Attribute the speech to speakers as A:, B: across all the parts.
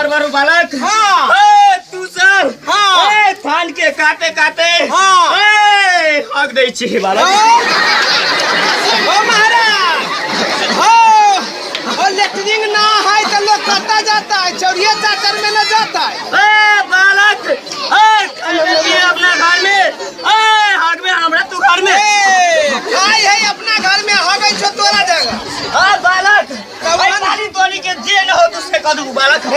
A: बारू बालक।
B: हाँ।
A: ए तू सर।
B: हाँ।
A: ए थान के काटे काटे।
B: हाँ।
A: ए हक दै छी बालक।
B: ओ महाराज, हो ओ लेटरिन ना है तो लोग कत्ता जाता है, चौरिया चाचर में ना जाता है।
A: ए बालक, ए खाने पिए अपना घर में, ए हक में हमरा तू घर में।
B: ए खाई है अपना घर में, हगै छो तोरा जगह।
A: ए बालक,
B: तब
A: ए पानी तोनी के जे न हो तू से कदू बालक।
B: ए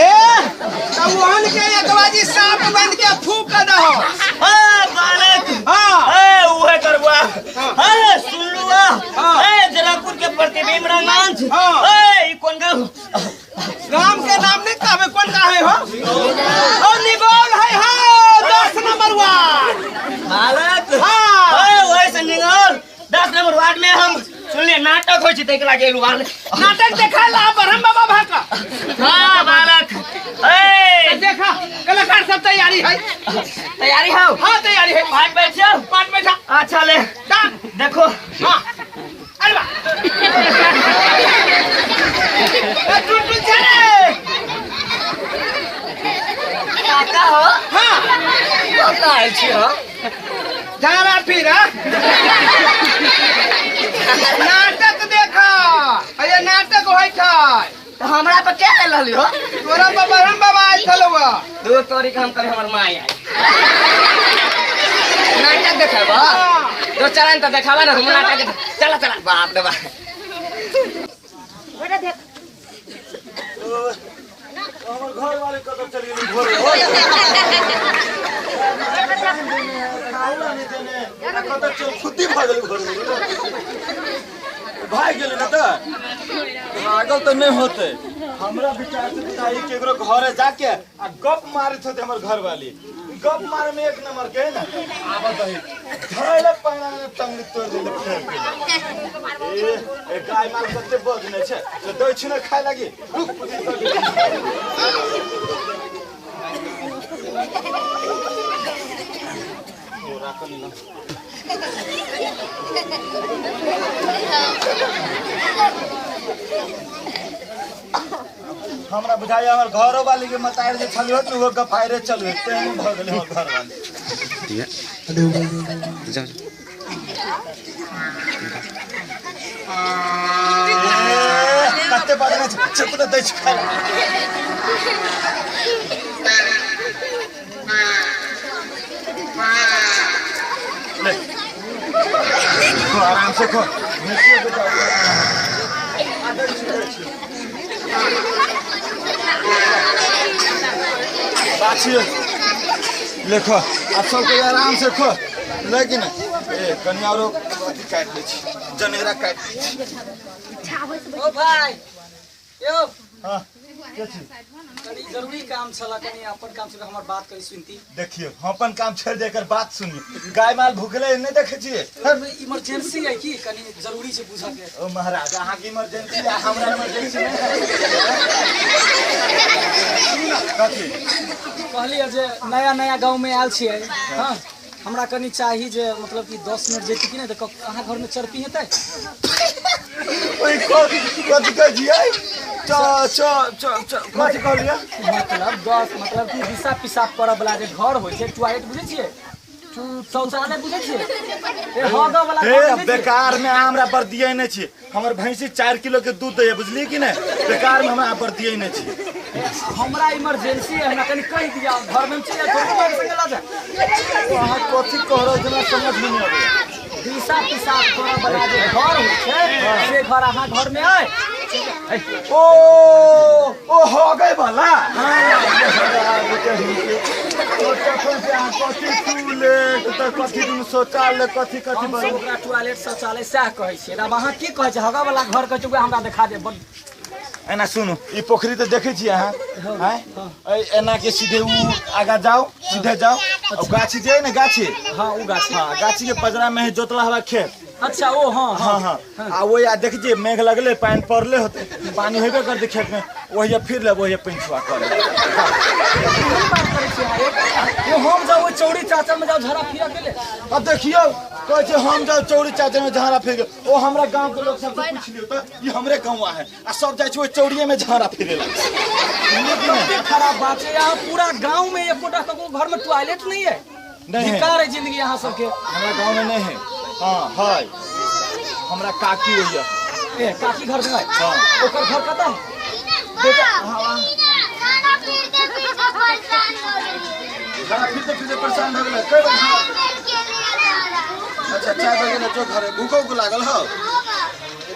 B: तब वहन के एक बाजी सांप बन के फूक दहो।
A: ए बालक,
B: हाँ।
A: ए उहे करबा।
B: हाँ।
A: ए सुन लुआ।
B: हाँ।
A: ए जनकपुर के प्रतिबिंब रंगमंच।
B: हाँ।
A: ए ई कोन गांव?
B: राम के नाम नहीं कहबे, कोन गाँव है हो? ओ निगोल है हो, 10 नंबर वार्ड।
A: बालक।
B: हाँ।
A: ए ओए से निगोल 10 नंबर वार्ड में हम सुनले नाटक होय छै तैक लागे बालक।
B: नाटक देखा ला ब्रह्म बाबा भाका।
A: हाँ बालक। ए
B: देखा कलाकार सब तैयारी है।
A: तैयारी हो?
B: हाँ तैयारी है।
A: पाठ बैठ जाओ।
B: पाठ बैठा।
A: अच्छा ले
B: डाल।
A: देखो।
B: हाँ। अरे वाह। ए, टुनटुन छे।
A: काका हो?
B: हाँ।
A: कत आयल छी हो?
B: झाड़ा फिर नाटक देखा। अरे नाटक होय छै।
A: तो हमरा पर के आयल रहली हो?
B: तोरा पर ब्रह्म बाबा आयल छलौ।
A: दो तोरी के हम कभी हमर माय आयल। नाटक देखेबा? दो चलन तो देखाबा ना हम नाटक। चला चला बाप रे बाप।
C: हमर घर वाले कतऽ चलि गेलै भोरे खाओला नहि देने आ कतऽ चल खुद्दी भऽ गेलै भोरे भागि गेलै ने तऽ भागल तऽ नहि होतै। हमरा विचार से बुझाइ केकरो घरे जाके आ गप मारैत होतै हमर घरवाली। गप मारे में एक नंबर के है ना। आबत दही धरैले पाना में टंगली तोड़ देले फेर के। ए ए गाय माल कते बजने छै से दै छी ने खाय लागी। रुक तोरा कनी ना। हमरा बुझाइया हमर घरो वाली के मतार जे छलियो त उहो गफायरे चलु तेहन भ गेलै हमर घर वाली। कते बजने छै चुप न दै छै खाय। ले खो आराम से खो। बाछी लेखो आप सबके आराम से खो लेकिन ए कनी आरो अथी काटि लै छी जनेरा काटि लै छी।
D: ओ भाई यो।
C: हां के छी?
D: कनी जरूरी काम छला, कनी अपन काम छला, हमर बात करी सुनती।
C: देखियो हम अपन काम छोड़ देकर बात सुनी। गाय माल भूखले नहीं देखे छियै?
D: इमरजेंसी है की कनी जरूरी छै बुझा के।
C: ओ महाराज अहाँ के इमरजेंसी आ हमरा इमरजेंसी नहीं। कथी
D: कहलियै जे नया नया गांव में आयल छियै। हां हमरा कनी चाही जे मतलब कि 10 मिनट जेती कि नहीं त अहाँ घर में चरपी हेतै?
C: ओइ कथी कहै छियै? च च च च कथी कहलियै?
D: मतलब 10 मतलब कि दिशा पिसाब करऽ वाला जे घर होइ छै, टॉयलेट बुझै छियै, शौचालय बुझै छियै, ए हगऽ वाला घर बुझै छियै?
C: बेकार में अहाँ हमरा पर दियै नहि छी। हमर भैंसी 4 किलो के दूध दैया बुझलियै कि नहि? बेकार में हमरा पर दियै नहि छी।
D: हमरा इमरजेंसी है, हमरा कनी कहि दिअ घर में छी थोड़े बार संगे लऽ जा।
C: अहाँ कथी कह रहल छी हमरा समझ में नहि अबैया।
D: दिशा पिसाब करऽ वाला जे घर होइ छै से घर अहाँ घर में अइ?
C: ओ ओ हगै वाला। कथी टॉयलेट तऽ कथी दुनू शौचालय कथी कथी
D: हम ओकरा टॉयलेट शौचालय सएह कहै छियै। आब अहाँ की कहै छियै? हगऽ वाला घर कहै छियै, हमरा देखा दे।
C: एना सुनू ई पोखरी तऽ देखै छियै अहाँ? आँय एना के सीधे उ आगा जाओ, सीधे जाओ। और गाछी जे है ना गाछी।
D: हाँ उ गाछी।
C: हाँ गाछी के पजरा में है जोतला हवा खेत।
D: अच्छा ओ हाँ
C: हाँ हाँ आ वही आ देख जे मेघ लगले पानि पड़ले होते पानी होबे करते खेत में वही फिर ले वही पानि छुआ कर।
D: हम जाओ चौड़ी चाचर में जाओ झरा फिरा के ले।
C: अब देखियो कहै छै हम जाउ चौरी चाचर में झाड़ा फिर ओ हमरा गांव के लोग सब से पूछ लियो त ई हमरे गांव है आ सब जाइ छै ओइ चौड़िए में झाड़ा फिरेला।
D: कते खराब बात छै यहाँ पूरा गांव में एकोटा ककरो घर में टॉयलेट नहीं है।
C: नहीं है।
D: धिक्कार है जिंदगी यहाँ सबके।
C: हमरा गांव में नहीं है। हाँ है हमरा काकी होइया।
D: ए काकी घर है।
C: हाँ।
D: ओकर घर कतऽ है?
C: बेटा हाँ झाड़ा फिरते फिरते परेशान भऽ गेलै। कै बेर? अच्छा 4 बजे ना जो घरे भूखो को लागल हो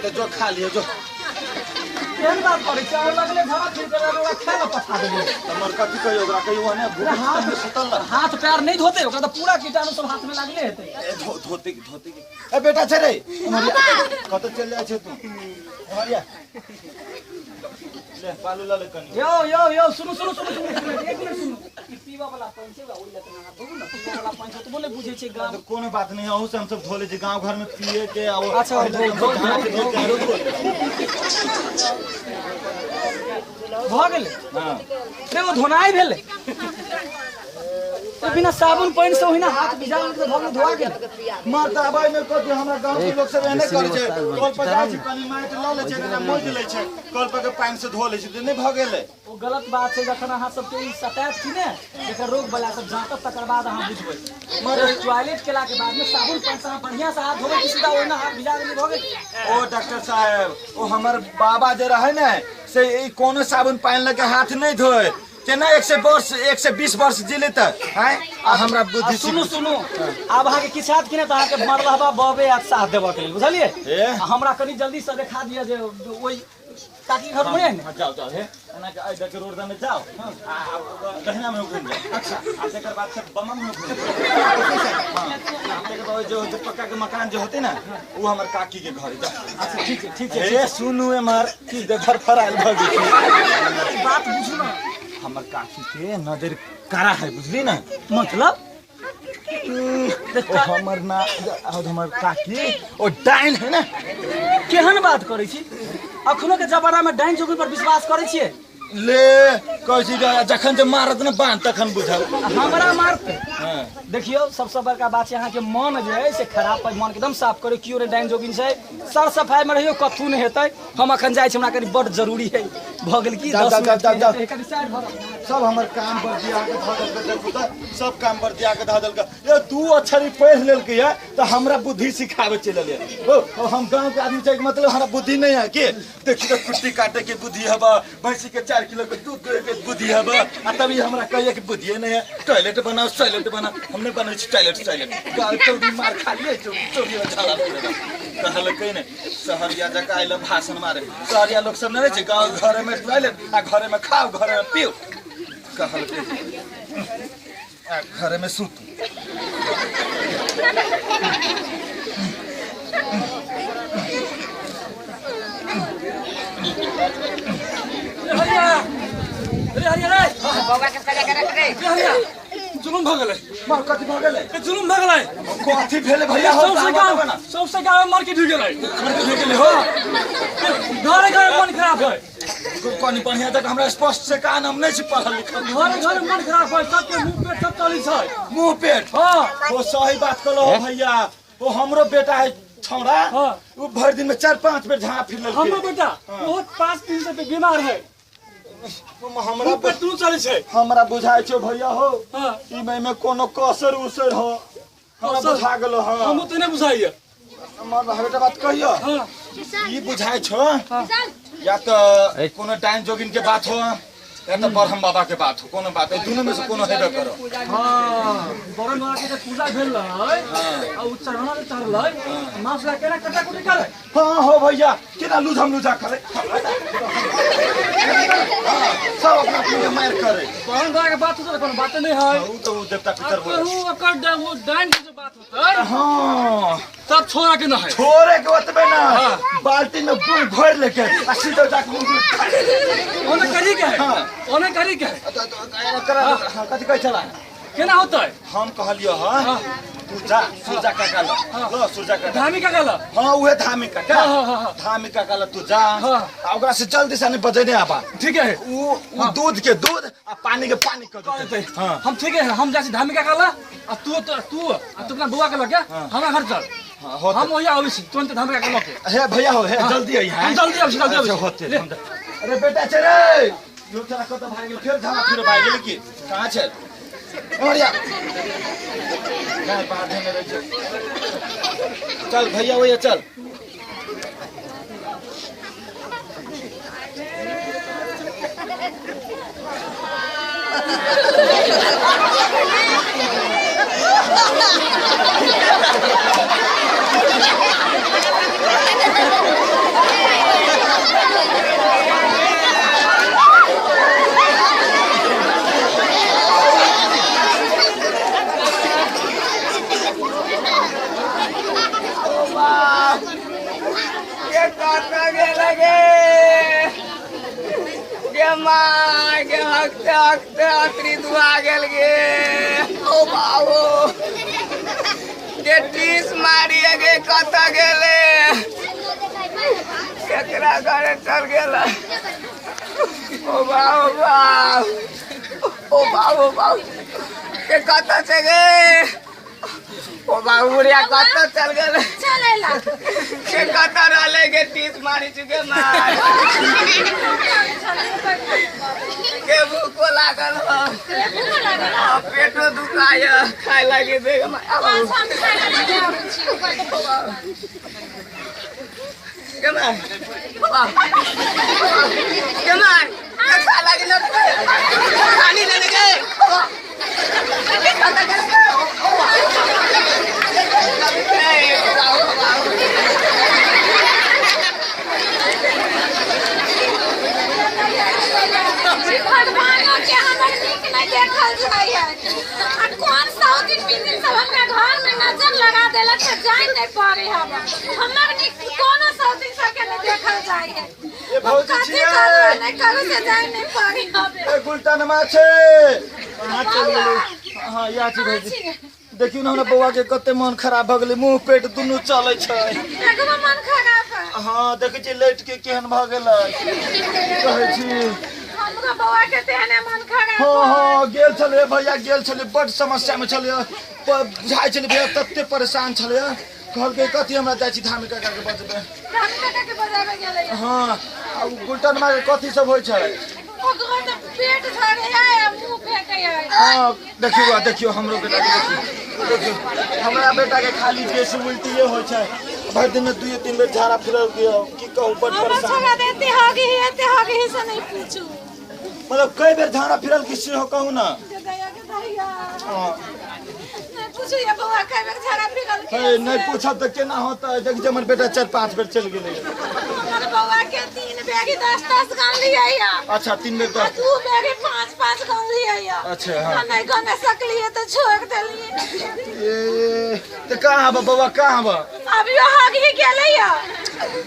C: तो जो खा लियो जो।
D: केहन बात करै छी? अहाँ लगले झाड़ा फिर के ओकरा खाय लए पठा देलियै।
C: हमर कथी कहियो ओकरा कहियो ने भूख
D: हाथ
C: सुतल रह।
D: हाथ पैर नहीं धोते ओकरा तऽ पूरा कीटाणु सब हाथ में लागले हेतै।
C: ए धोते धोते ए बेटा छै रे कत चल जाइ छै तू हरिया ले बालू ल ले कनी।
D: यो यो यो सुनू सुनू सुनू सुनू एक मिनट सुनू। ई पीबा वाला पानि छै ओइ लए तऽ अहाँ धोबू ने। पीबा वाला पानि छै तऽ बोले बुझै छै गाम।
C: तो कोनो बात नहीं अहू से हम सब धो ले छी गांव घर में पिए के आ वो।
D: अच्छा धो भऽ गेलै।
C: हां
D: रे ओ धोनाइ भेलै तो बिना साबुन पानि से ओहिना हाथ भिजा लेलकै तऽ भऽ गेलै धोआ गेलै।
C: मर आबै में कथी हमरा गांव के लोग सब एने करै छै कल पर जाइ छै कनी माटि ल लै छै ना मोज लै छै कल पर के पानि से धो लै छै त नहीं भऽ गेलै।
D: ओ गलत बात छै। जखन अहाँ सबके ई सतायत की ने एकर रोग वाला सब जाँतत तकर बाद अहाँ बुझबै। मगर टॉयलेट केला के बाद में साबुन पानि से अहाँ बढ़िया से हाथ धोबै कि सीधा ओहिना हाथ भिजा देली भऽ गेल।
C: ओ डॉक्टर साहब ओ हमर बाबा जे रहे ने से ई कोनो साबुन पानि लगे हाथ नहीं धोए केना 120 वर्ष जीले त हैं आ हमरा बुद्धि।
D: सुनू सुनू आब अहाँके किछु हैत कि नहि तऽ अहाँके मरलहबा बबे आ साथ देबऽ के लेल बुझलियै। हमरा कनि जल्दी से देखा दिअ जे ओहि काकी घर में है ने।
C: जाओ जाओ हे एना के एहि के रोड दने जाओ आ दहिना में घूम जाओ। अच्छा आ तकर बाद से बमम में घूम जाओ। हां तकर बाद जो जो पक्का के मकान जो होते ना वो हमर काकी के घर जाओ।
D: अच्छा ठीक है ठीक है।
C: ए सुनू एमर की घर फरायल भ गेल
D: बात बुझू ना।
C: हमर काकी के नजर कारा है बुझली ना।
D: मतलब
C: ओ हमर ना हमर काकी ओ डाइन है ना।
D: केहन बात करै छी? अखनो के जमाना में डाइन जोगिन पर विश्वास करै छियै?
C: ले कहै छी जखन जे मारत ने बांध तखन बुझल
D: हमरा मारते। देखियौ सबसँ बड़का बात छै अहाँके मन जे है से खराब पर मन एकदम साफ करू। केओ नहि डाइन जोगिन छै सर सफाई में रहियौ कथू नहि हेतै। हम अखन जाइ छी हमरा कनि बड जरूरी है भऽ गेल की 10 मिनट कनि साइड भऽ
C: सब हमर काम पर दिया के धऽ देलकै। देखू तऽ सब काम पर दिया के धऽ देलकै। ये 2 अक्षर ई पढ़ि लेलकै है तऽ हमरा बुद्धि सिखाबै चलि एलै। ओ हम गांव के आदमी छै मतलब हमरा बुद्धि नहीं है के देखी तऽ कुट्टी काटे के बुद्धि हबा भैंसी के 4 किलो के दूध दुहे के बुद्धि हबा आ तभी हमरा कहिए कि बुद्धिए नहीं है। टॉयलेट बनाओ टॉयलेट बनाओ हम नहीं बनै छी टॉयलेट टॉयलेट चौड़ी मार खा लियै चौड़ी झाड़ा कहलकै ने शहरिया जकाँ आयल भाषण मारे। शहरिया लोग सब नहीं रहै छै गाँव घरे में टॉयलेट आ घरे में खाओ घरे में पियो कहलकै आ घरे में सुतू।
A: हरिया रे हरिया रे
B: बौआ के सजा के रख रे।
A: हरिया जुलुम भऽ गेलै।
C: मार कथी भऽ गेलै?
A: जुलुम भऽ गेलै।
C: कथी भेलै भैया?
A: सबसे गाँव में मार्केट ढुकि गेलै।
C: मार्केट ढुकि गेलै हो
A: घरे घरे मन खराब है।
C: कनि बढ़िया तक हमरा स्पष्ट से का नाम नहीं छी पढ़ल लिखल।
A: घरे घरे मन खराब है सबके मुंह पेट सब चली छै
C: मुंह पेट।
A: हां
C: ओ सही बात कहलो भैया। ओ हमरो बेटा है छौड़ा वो भर दिन में 4-5 बेर झाड़ा फिर लेलकै।
A: हमरो बेटा बहुत 5 दिन से बीमार है।
C: हमरा
A: पेट चली छै।
C: हमरा बुझाय छै भैया हो ई में कोनो कसर उसर हो हमरा बुझा गेलो। हां
A: हम तो नहीं बुझाइए।
C: हमर बेटा बात कहियो।
A: हां
C: ई बुझाय छो या तो कोनो डाइन जोगिन के बात हो या तो ब्रह्म बाबा के बात हो कोनो बात दोनों में से कोनो हेबे करो।
A: हां ब्रह्म बाबा के पूजा भेल रहै आ उ चढ़ना जे चढ़लै मांस ला केना कटा कुटी करे।
C: हां हो भैया केना लूझम लूझा करे सब अपना अपने मार करे।
A: ब्रह्म बाबा के बात तो कोनो बात नहीं है।
C: उ तो देवता पितर बोले
A: उ ओकर वो डाइन के बात होतै।
C: हां
A: सब छोड़ा के ना है
C: छोड़े के ओतबे ना बाल्टी में गुड़ घोर लेके आ सीधा जाके
A: ओने करी के है। ओने करी के है
C: कथी कहै छला
A: केना होतै?
C: हम कहलियो हां तू जा सुरजा काका ल ल सुरजा काका
A: धामी काका ल
C: हां उहे धामी काका
A: हाँ, हाँ, हाँ।
C: धामी काका ल तू जा
A: हाँ।
C: आ ओकरा से जल्दी से नहीं बजेने आबा
A: ठीक है
C: उ उ दूध के दूध आ पानी के पानी कर
A: कर
C: देतै।
A: देतै।
C: हाँ
A: हम ठीक है हम जाइ छी धामी काका ल आ तू तू आ तू अपना बौआ के ल के हमरा घर चल
C: हाँ, होतै।
A: हम ओहिया आबै छी तुरंत धामी काका ल के
C: हे भैया हो हे जल्दी आई
A: हम जल्दी आबै छी जल्दी आबै
C: अच्छा
A: छी
C: होते
A: ले।
C: अरे बेटा छे रे यो चला कत भाग गेल फेर झाला फिर भाग गेल की कहाँ छै ओरिया गाय बाहर धेने रहै छै चल भैया भैया चल
B: के कतऽ गेल गे गे माय गे हकते हकते अतरी दुआ गेल गे ओ बाबू गे टीस मारिए गे कतऽ गेले केकरा घरे चल गेल ओ बाबू बाप ओ बाबू बाबू के कतऽ छै गे ओ बाबू बुढ़िया कतऽ चल गेल
E: चलेला
B: के कतऽ रहले गे टीस मारी चुके मार के भूखो लागल ह आ पेटो दुखाय खाय लागे दे गे माय। आ बाबू। गे माय। बाबा। गे माय। के खाय लागे न पानी लेने गे बाबा। के कतऽ गेल गे? ओ बाबू। ए, बाबू, बाबू।
E: भगवानो के हमर नीक नहीं देखल जाय है आ कौन सौ दिन बीस दिन सब हमरा घर में नजर लगा देलक तऽ जाय नहीं पड़े हम हमर नीक कोनो सौ दिन सबके नहीं देखल जाय है
C: ए भौजी
E: कथी
C: छियै
E: करू नहीं करू से जाय नहीं पड़े हमे
C: ए गुलटनमा छै कहाँ चल गेलै हाँ या छी भौजी देखियौ ने हमरा बौआ के कते मन खराब भऽ गेलै मुँह पेट दुनू चलै छै
E: एगो मन खराब है
C: हाँ देखै छी लेट के केहन भऽ गेलै कहै छी
E: हमरो बौआ के तेहने मन खराब
C: हाँ हाँ गेल छलै भैया गेल छलै बड समस्या में छलै बुझाइ छलै भैया तते परेशान छलै कहलकै कथी हमरा जाइ छी धामी काका के बजबै
E: धामी काका के बजाबे गेलै
C: हाँ आ उ गुलटनमा के कथी सब होइ छै
E: ओकरो तऽ पेट झरे है मुंह फेंके है
C: हाँ देखियौ आ देखियौ हमरो बेटा के देखियौ देखियौ हमरा बेटा के खाली बेसी उल्टिए होइ छै भरि दिन में दुइये तीन बेर झाड़ा फिरल दियौ की कहू बड
E: हमर
C: परेशान
E: छोरा देते होगी एते होगी से नहीं पूछू
C: मतलब कई बेर झाड़ा फिरल की से हो कहू ना
E: के दया के दया
C: हाँ
E: नहीं पूछू ये बौआ कई बेर झाड़ा फिरल के
C: हे, नहीं पूछब तऽ केना होतै देख जे हमर बेटा 4-5 बेर चलि गेलै
E: हमर बौआ के 3 बेरी 10-10 गन लिया या
C: अच्छा 3 बेर
E: आ
C: 10
E: 2 बेरी 5-5 गन लिया या
C: अच्छा हाँ
E: नहीं गने सकलिए तो छोड़ देलिए
C: ए तऽ कहाँ बा बौआ कहाँ बा
E: अभी होगी गेलै या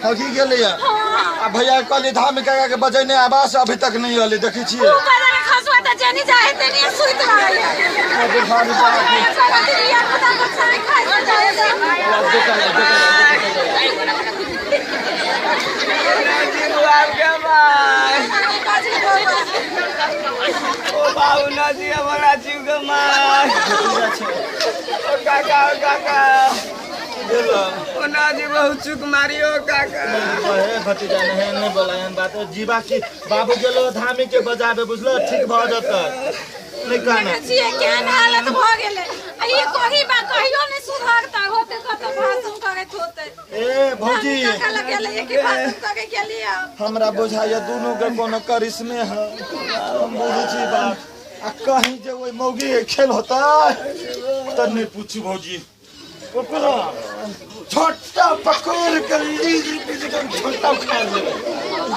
C: हगी गेलै या
E: हाँ
C: आ भैया कहली धाम काका के बजेने आवाज अभी तक नहीं अलै देखै छियै
E: ऊ कहला के खसुआ तऽ जेनी जाए तेनी सुति रहै
C: अरे भाभी बाप रे।
B: जीव गे माय ओ बाबू नदी हमरा जीव गे माय ओ काका ओ काका ओ नदी बहुत चुक मारियो काका
C: हे भतीजा नहीं नहीं बोला एहन बात जीवा की बाबू गेलो धामी के बजाबे बुझलो ठीक भऽ जेतै नहीं कहना
E: केहन हालत भऽ गेलै आ ई कही बा कहियो नहि सुधरता होते कत भाषण करैत होते
C: ए भौजी
E: काका लग गेलै कि भाषण करे गेलियै
C: हमरा बुझाइया दुनू के कोनो करिश्मे है हम बुझै छी बात आ कहीं जे ओहि मौगी के खेल होता तऽ नहीं पूछू भौजी ओकरा छोटा पकड़ के लीज बीज के छोटा खा लेबै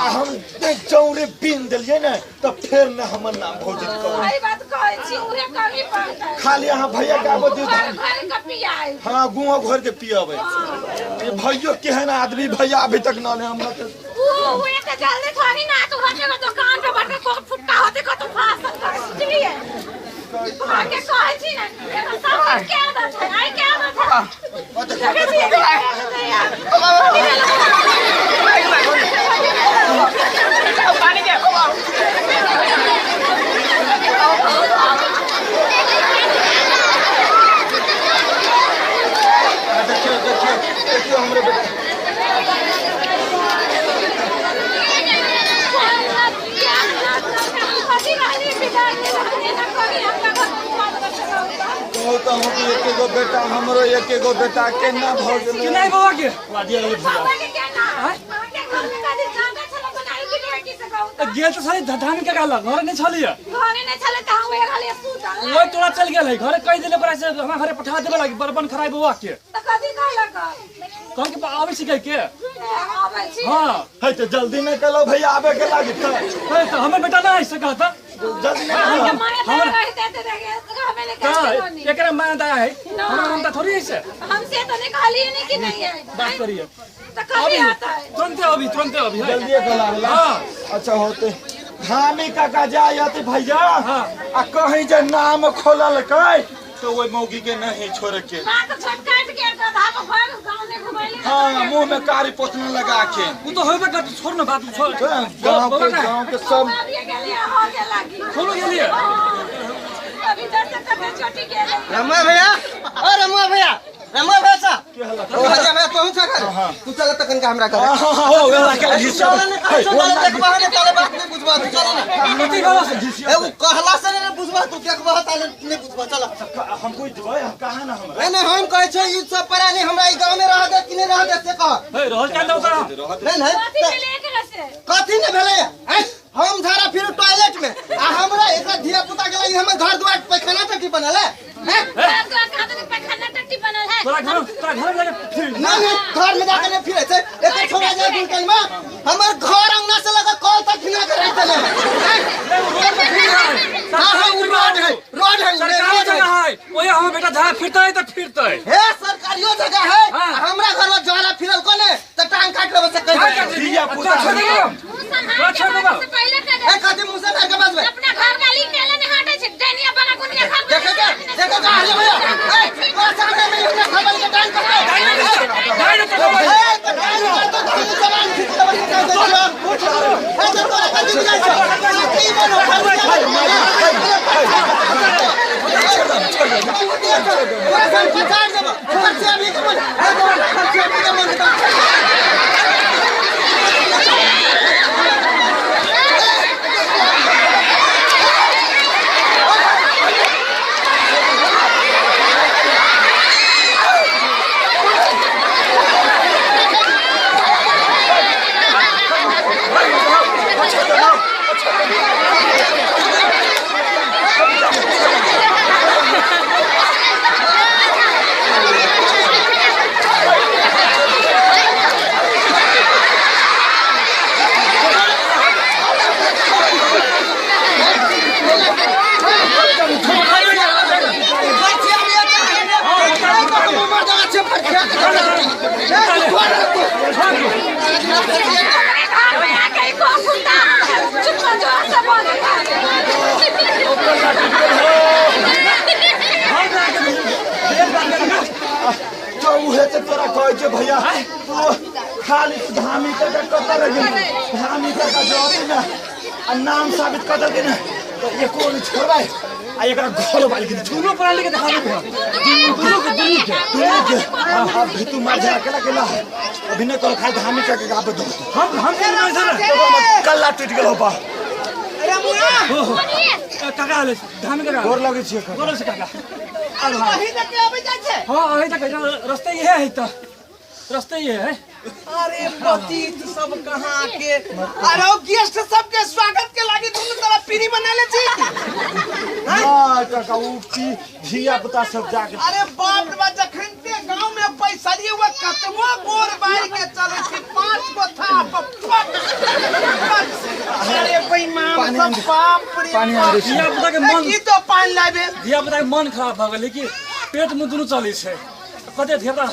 C: आ हम जे चौरे बीन देलियै ने तऽ फेर ने हमर नाम भौजी के कहबै।
E: सही बात कहै छी उहे करी पड़तै
C: खाली अहाँ भैया के आबऽ दियौ
E: घर घर के पियाइ
C: हाँ गुआ घोर के पियबै ये भैयो केहन आदमी भैया अभी तक न ले हमरा तऽ
E: ऊ उहे के जल्दी थोड़ी ना तू हटे दुकान पे बड़का को फुटका होते को तू भाषण करे बुझलिए के कहै छी ने एकर सब चीज के आदत है आई के आदत है देखै छी
B: पानी के
C: देखियो देखियो देखियो हमरे बेटा कहू तो हम एक एगो बेटा हमरो एक एगो बेटा केना भ गेलै
A: कि नहीं बौआ के गेल तो सारी धान के गाल घरे नहीं छलिए
E: घरे नहीं छले त हम वेर हलिए सुतल
A: ओइ तोरा चल गेल है घरे कहि देले पर से हमरा घरे पठा देबे लागी बरबन खराई बौआ के
E: त कथि कहलक
A: कह के आबै छी के
E: आबै छी
A: हां
C: है त जल्दी न कलो भैया आबे के लागी त
A: है त हमर बेटा ना आई सकत
C: जल्दी न
E: हमरा रहते त रहे
A: एकरा मान दया है हमरा ममता थोड़ी है से
E: हमसे तो नहीं कहलिए नहीं कि नहीं है
A: बात करिए
E: तो कभी आता है
A: तुरंत अभी
C: जल्दी कला हां अच्छा होते धामी काका जाय आते भैया
A: हां
C: आ कहीं जे नाम खोलल कै तो ओई मौगी के नहीं छोड़ के
E: हां तो छोट काट के गधा को भर गांव में घुमैली
C: हां मुंह में कारी पोतना लगा के
A: उ तो होबे कर छोड़ ना बात छोड़
C: गांव के सब
E: अभी गेलिए हो गेल लागी
A: खोलो गेलिए
E: अभी दर से कते चोटी गेल
F: रमुआ भैया ओ रमुआ भैया रमुआ भैया सा ओ भैया भैया पहुंच कर तू चल तखन का हमरा कर
C: हां हां हो गेला के घिसिया
F: चल देखबा ने चल बात नहीं बुझबा तू चल ना
A: कथि कहला से
F: ए उ कहला से नहीं बुझबा तू देखबा ताले नहीं बुझबा चल
C: हम कोई देबै हम कहां ना हमरा
F: नहीं नहीं हम कहै छै ई सब परानी हमरा ई गांव में रह दे कि नहीं रह दे से कह
A: ए रहल का दौ तोरा
F: नहीं नहीं
E: कथि भेलै एकरा से
F: कथि ने भेलै हम धारा फिर टॉयलेट में आ हमरा एकरा धिया पुता के लागि हमर घर द्वार पैखाना टट्टी बनल है
E: घर द्वार कहां तक पैखाना टट्टी बनल है
A: तोरा घर में जाके फिर
F: ना नहीं घर में जाके नहीं फिरे छै एकर छोड़ा जाय दुकान में हमर घर अंगना से लगा कल तक घिना के रहत है
A: रोड पे फिर है
F: हां हां उ रोड है रोड है
A: सरकारी जगह है ओए हमर बेटा जहां फिरतै त फिरतै
F: हे सरकारियो जगह है हमरा घर में जरा फिरल कोने त टांग काट लेबे से कहि
C: धिया पुता
A: छोड़ दे
E: मुंह संभाल के पहले
F: ए कथि मुंह संभाल के बजबे
E: अपना घर वाली के ले नहीं हटे छै डनिया बना गुनिया घर
F: देखे के देखो का हले भैया ए तोरा सामने में हमरा खबर के टांग काट
A: डाइन तो
F: ए त टांग काट तो हम जवान खींच लेबे से कहि दे ए त तोरा कथि बुझाइ छै की बनो तोरा सब पछाड़ देबो खर्चा भी के मन ए तोरा खर्चा भी के मन
C: तोरा कहै छै भैया तू खाली धामी का कत रह धामी का जॉब ना आ नाम साबित कर देलकै ना तो एको नहीं छोड़बै आ एकरा घर वाली के
A: दुनू प्राणी के देखा देबै दुनू के
C: दुनू के अब भी तू मार जा अकेला अकेला अभी नहीं कर खाली धामी का के गाबे दो
A: हम के नहीं सर
C: कल्ला टूट गेल हो बा
B: रमुआ
A: काका हले धामी काका
C: गोर लगै छियै
A: गोर से काका
B: अही तक के आबै जाइ छै
A: हां अही तक रास्ते ये है त रास्ते ये है।
B: अरे पतित सब कहाँ के अरे गेस्ट सबके स्वागत के लागी दुनू तरफ पीढ़ी बनाले छी।
C: हां काका उ पी धिया पुता सब जाके
B: अरे बाप रे बाप जखन ते गांव में पैसा लिए हुआ कतबो गोर बारी के चले छी 5 गो था पट। अरे बेईमान सब बाप रे
C: पानी आन दे
A: धिया पुता के मन
B: की तो पानी लाबे
A: धिया पुता के मन खराब भ गेलै कि पेट में दुनू चलै छै कते धिया पुता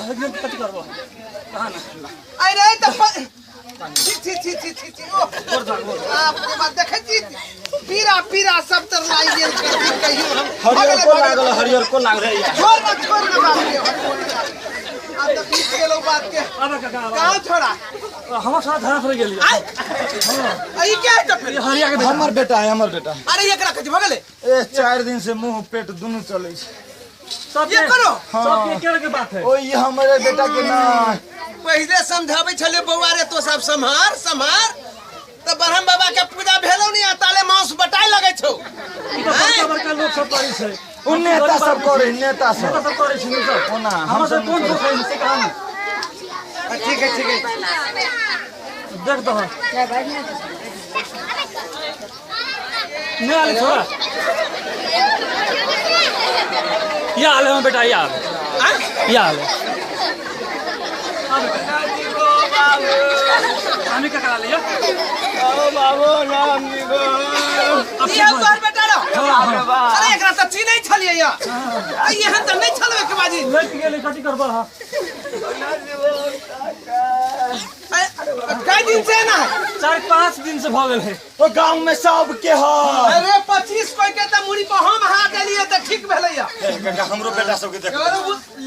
A: कथि करबो कहा ना।
B: अरे त छी छी छी छी छी छी ओ बाप रे बाप देखै छी पीरा पीरा सब तर लागि गेल छै कहियो हम।
C: हरियर को लागल हरियर को लागल
F: छोड़ ना छोड़ ना बाप के अब तक पीस गेलो बात के
A: आबे काका
F: कहां छोड़ा
A: हमर साथ धरा फर गेलिए
F: हां ई क्या है त फिर
A: हरिया के
C: हमर बेटा है हमर बेटा।
F: अरे एकरा कथि भ गेलै?
C: ए 4 दिन से मुंह पेट दोनों चलै छै।
A: सब
F: ये करो
A: सब के केरे के बात है।
C: ओ ई हमरे बेटा के ना
F: पहिले समझाबै छले बौआ रे तो सब सम्हार सम्हार त ब्रह्म बाबा के पूजा भेलो नहीं आ ताले मांस बटाय लगै छौ।
A: ई त बड़का बड़का लोग सब करै छै।
C: उ नेता सब करै नेता सब
A: नेता सब करै छै सब
C: ओना
A: हम सब कोन दोष है से कहानी।
F: ठीक है ठीक है
A: देख दह नहीं आले छोरा या आले हम बेटा या आले या आले हमें क्या करा लिया?
B: ओ बाबू राम जी गो
F: ये तोहर बेटा रो। अरे एकरा त चिन्है छलियै या एहन त नहीं छलवे के बाजी
A: लट गेलै कथि करबा।
F: कई दिन से ना
A: 4-5 दिन से भ गेल है।
C: ओ गांव में सब के ह।
F: अरे 25 कोई के त मुड़ी पर हम हाथ देलिए त ठीक भेलै या।
C: काका हमरो बेटा सब के देख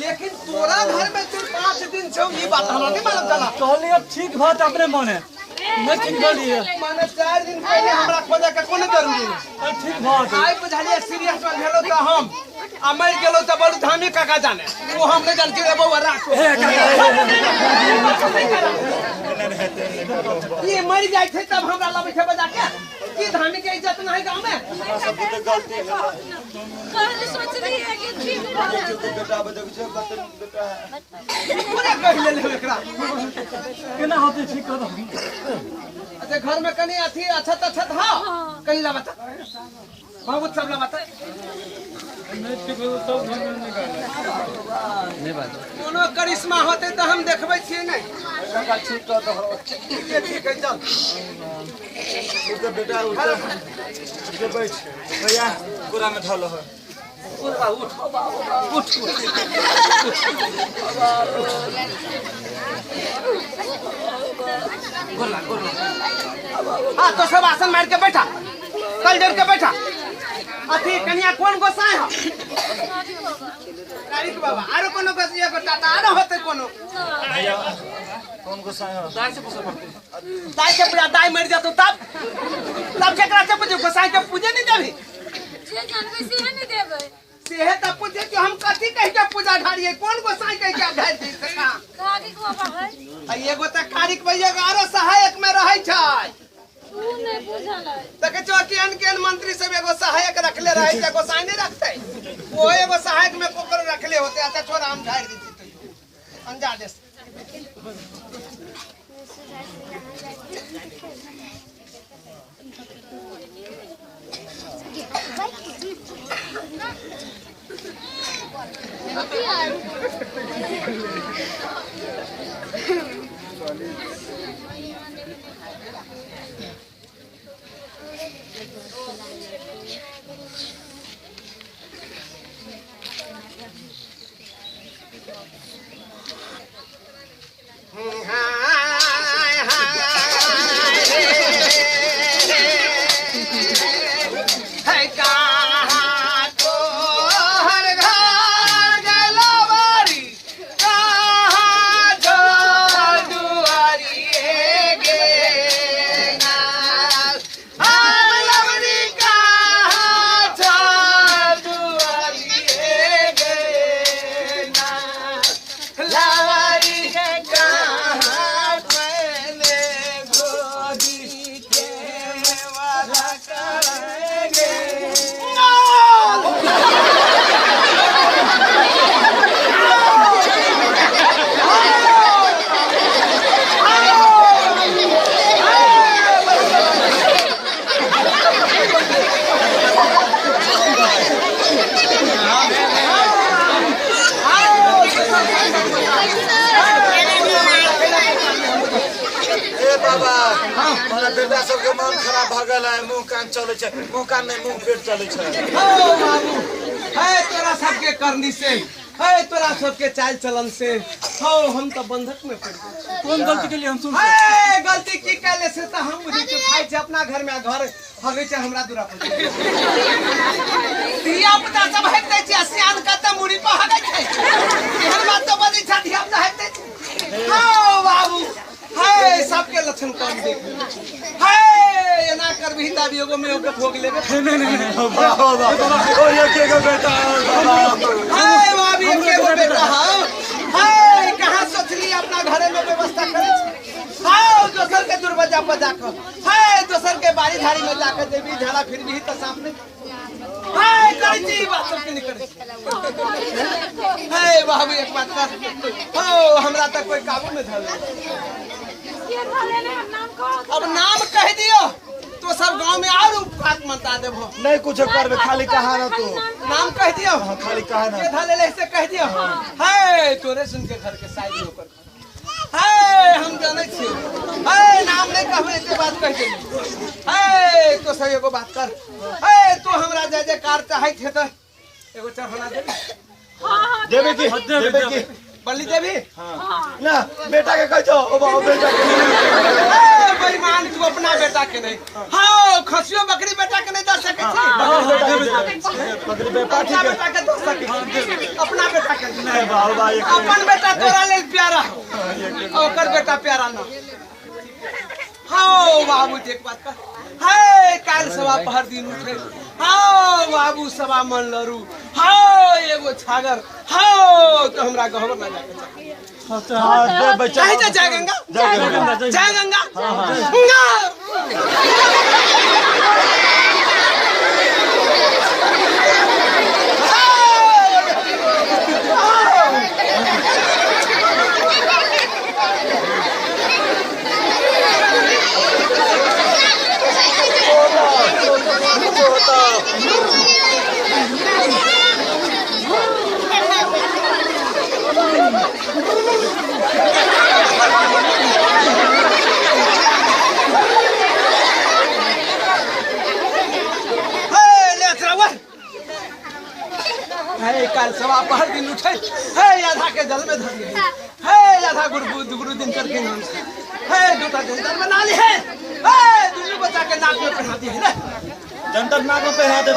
F: लेकिन तोरा घर में 4-5 दिन छौ ई बात हमरा नहीं मालूम चला।
A: कहलिए अब ठीक भ त अपने मने नहीं ठीक भेलिए
F: माने 4 दिन पहले हमरा खोजे के कोनो जरूरी नहीं।
A: ठीक भ
F: आइ बुझलिए सीरियस में भेलो त हम आ मर गेलो त बड़ धामी काका जाने वो हम नहीं जानती रे बौआ राख। ये मर जाय छै तब हमरा लबै छै बजा के की धामी के इज्जत नहीं गांव में।
C: हमरा सब के गलती है
E: कहले सोच रही है कि ठीक भ
C: बेटा बजग छै कते बेटा
F: पूरा कह लेले एकरा
A: केना होते ठीक कर दो।
F: अच्छा घर में कनी अथी अच्छा अच्छा हां कनी लाबता बहुत सब लाबता
A: नहीं ठीक हो सब घर में निकाल नहीं बात
F: कोनो करिश्मा होते त हम देखबै छियै नहीं।
C: काका ठीक कर दो
F: ठीक है ठीक है चल
C: उठ बेटा उठ के बैठ भैया पूरा में धल हो
D: उठ उठ उठ गोरला गोरला।
F: हां तो सब आसन मार के बैठा कल डर के बैठा। अथी कन्या कोन गोसाई हो? कारिक बाबा आरो कोनो गोसाई को टाटा आरो होते कोनो
C: भैया कोन गोसाई हो?
D: दाई से पूछे पड़ते
F: दाई के पूजा दाई मर जातो तब तब केकरा से पूजे गोसाई के पूजे नहीं देबी
E: जे जानबे से नहीं देबे
F: सेहे त पूछे कि हम कथि कह के पूजा ढारिए कोन गोसाई कह के ढार दी से का
E: कारिक बाबा है
F: आ एगो त कारिक भैया आरो सहायक में रहै छै
E: उ नहीं बुझल है।
F: देखे छो केहन केहन मंत्री सब एगो सहायक रखले रहे छै गोसाई नहीं रखते वो एगो सहायक में कोकरो रखले होते। अच्छा छोड़ हम ढार दी तो अंजादे से।
C: बाबा बेटा सबके मन खराब भ गेल है, मुंह कान चले छै, मुंह कान नहीं मुंह पेट चले छै।
F: हो बाबू, है तोरा सबके करनी से, है तोरा सबके चाल चलन से, हो हम तो बंधक में पड़ गए।
A: कौन गलती के लिए हम सुन?
F: है गलती की कैले से तो हम बुझे के खाइ छै अपना घर में, घर हगे छै हमरा दूरा पर। धिया पुता लक्षण कम देख हे एना करबही तब एगो में ओके भोग लेबे।
C: नहीं नहीं नहीं बाबा ओ ये के गो बेटा
F: हे बाबी के गो बेटा हां हे कहां सोचली अपना घरे में व्यवस्था करे हां दोसर के दरवाजा पर जाकर हे दोसर के बाड़ी झाड़ी में जाकर देबी झाड़ा फिरबी त सामने हे करै छी बात सब के नहीं करै हे बाबू एक बात कर हो हमरा तक कोई काबू में धर
E: के धरे ने नाम कहो।
F: अब नाम कह दियो तो सब गांव में और उपघात मचा देबो।
C: नहीं कुछ करबे खाली कहा ना तू
F: नाम कह दियो।
C: हां खाली कहा ना
F: के धरे ले से कह दियो। हे तोरे सुन के घर के साइड में ओकर हे हम जानै छी हे नाम नहीं कहबे एते बात कह देली। हे तो सही एगो बात कर हे तो हमरा जय जयकार चाहै छे त एगो चढ़ना देबी।
E: हां हां
C: देबे की देबे की
F: बलि देबी।
C: हां ना बेटा के कह छो ओ बाबू बेटा के
F: ए बेईमान तू अपना बेटा के नहीं हां खसियो बकरी बेटा के नहीं दे सकै छी।
C: बकरी बेटा ठीक है
F: बेटा के दे सकै अपना बेटा के
C: नहीं बाबू भाई
F: अपन बेटा तोरा लेल प्यारा ओकर बेटा प्यारा ना। हां बाबू एक बात कर हे काल सवा पहर दिन उठे हां बाबू सवा मन लरू हां एगो छागर हां तो हमरा गहबर ना जाके
C: हां दे बच्चा
F: चाहे जय गंगा
C: जय गंगा
F: जय गंगा गंगा। हे काल सवा पहर दिन उठे हे आधा के जल में धर हे आधा गुरु गुरु दिन करके नाम से हे दूटा जंतर बना ली है हे दुनू बच्चा के नाक में पहना दी है ना
C: जंतर नाक में पहना दे।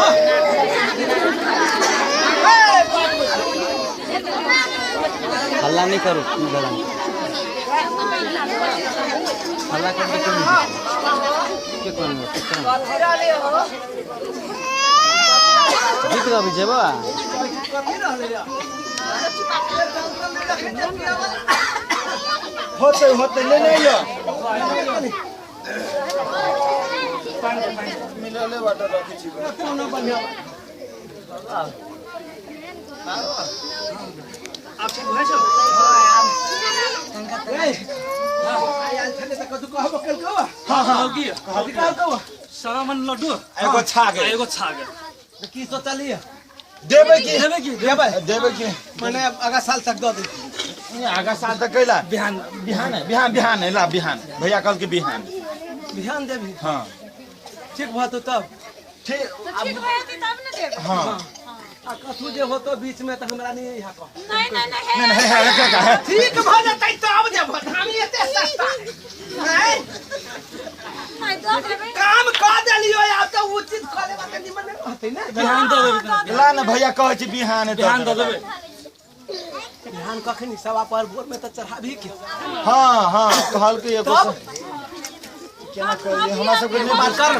A: हल्ला नहीं करो हल्ला कर दे के कौन जीत रही जेबा
C: होते होते ले ले यो मिलले वाटर रखी छी
F: कोनो बढ़िया
A: आप ठीक भए छौ।
F: ए आयल छले त कतु कहबो कल कहबो।
C: हां हां
A: की
F: कहबो कहबो
A: सवा मन लड्डू
C: एगो छागे
A: एगो छागे
F: की सोचलिए
C: देबे की
A: देबे की
F: देबे
C: देबे की
F: माने अगला साल तक दऽ दे।
C: अगला साल तक कैला बिहान बिहान है बिहान बिहान है ला बिहान भैया कल के बिहान
F: बिहान देबी।
C: हां
F: ठीक भऽ तो तब
C: ठीक
E: ठीक भऽ जेतै तब ने देबे।
C: हां
F: आ कथू जे होतो बीच में त हमरा नहीं यहाँ कह
E: नहीं नहीं नहीं
C: नहीं नहीं है
F: ठीक भऽ जेतै तब देबो धामी एते सस्ता नहीं
E: नहीं दऽ देबै
F: काम कऽ देलियो आब त उचित कऽ लेबा त निमन नहीं रहतै ने
A: बिहान दऽ देबै
C: ला ना भैया कहै छी बिहान
A: बिहान दऽ देबै
F: बिहान कखनी सवा पर भोर में त चढ़ाबी के।
C: हां हां कहल के एगो केना कहलिए हमरा सब के
F: बात कर